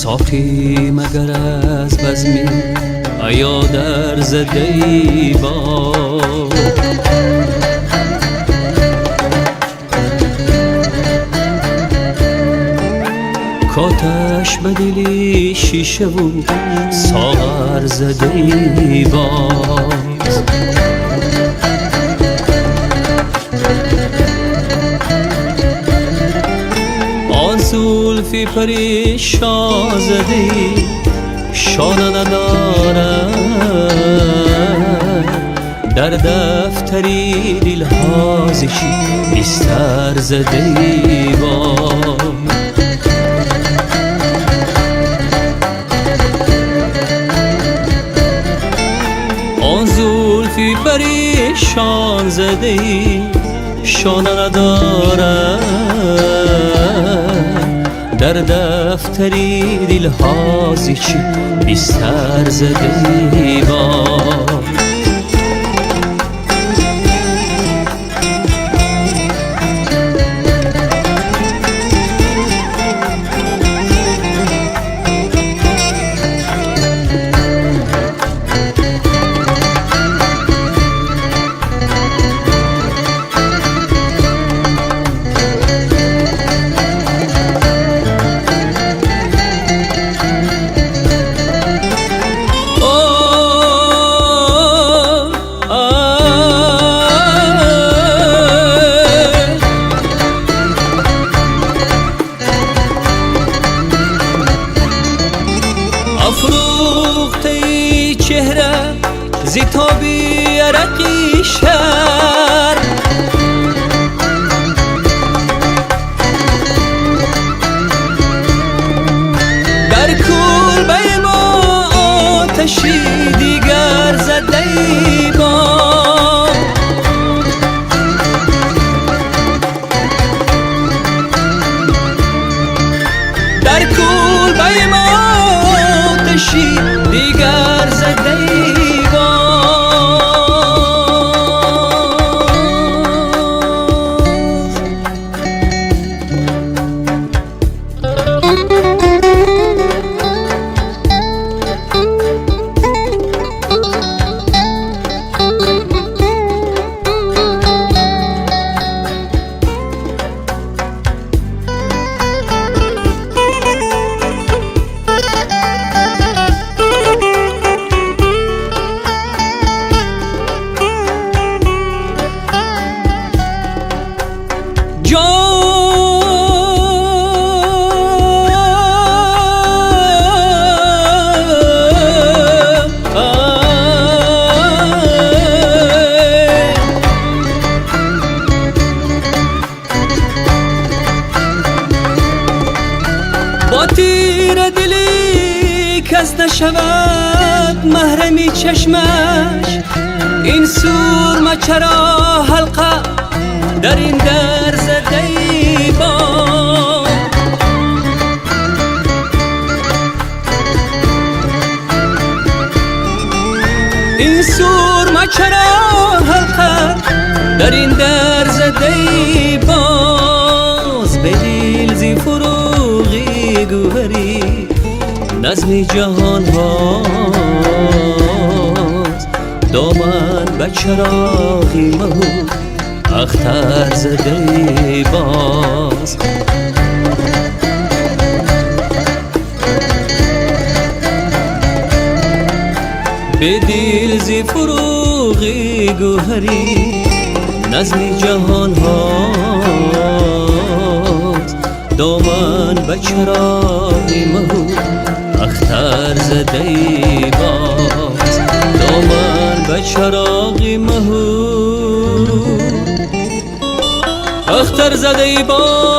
Соқӣ магар аз базми ая дар задаи бод, коташ ба дили шишаву соғар задаи боз. Он зулфи парешон задаи шона надорад, дар дафтари дилҳо зи чӣ бистар задаи боз. Он зулфи парешон задаи шона надорад, дар дафтари дилҳо зи чӣ бистар задаи боз. Афрӯхтаи чеҳра зи тоби арақи шар, дар кулбаи мо оташи дигар задаи бод. Дар кулбаи мо оташи дигар задаи боз. Бо тира дили кас нашавад маҳрами чашмаш, ин сурма чаро ҳалқа дар ин дар задаи бод. Ин сурма чаро ҳалқа дар ин дар задаи боз. Ба дил зи фурӯғи гӯҳарӣ назми ҷаҳонҳост, доман ба чароғи маҳу ахтар задаи боз. Бедил зи фурӯғи гӯҳарӣ назми ҷаҳонҳост. Доман ба чароғи маҳу ахтар задаи боз, доман ба чароғи маҳу ахтар задаи боз.